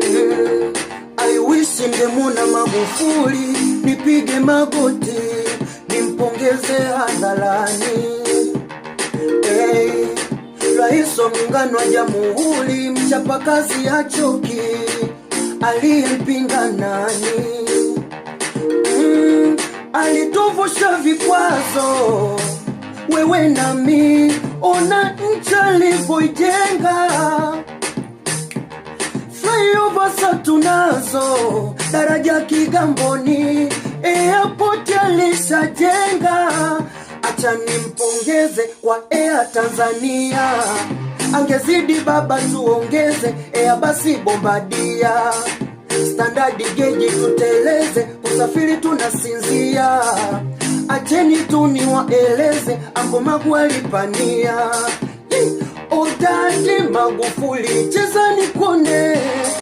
I wish ningemwona Magufuli, nipige magoti nimpongeze hadharani. Hey, Rais wa Muungano wa Jamhuri, mchapakazi hachoki, aliyempinga nani? Alituvusha vikwazo, wewe nami, ona nchi alivyoijenga. Flyover sa tunazo, daraja Kigamboni, airport alishajenga. Acha nimpongeze kwa Air Tanzania, angezidi baba tuongeze Air basi Bombardier, Standard gauge tuteleze, kusafiri tunasinzia. Acheni tu niwaeleze, Anko Magu alipania. Odadi Magufuli, cheza nikuone.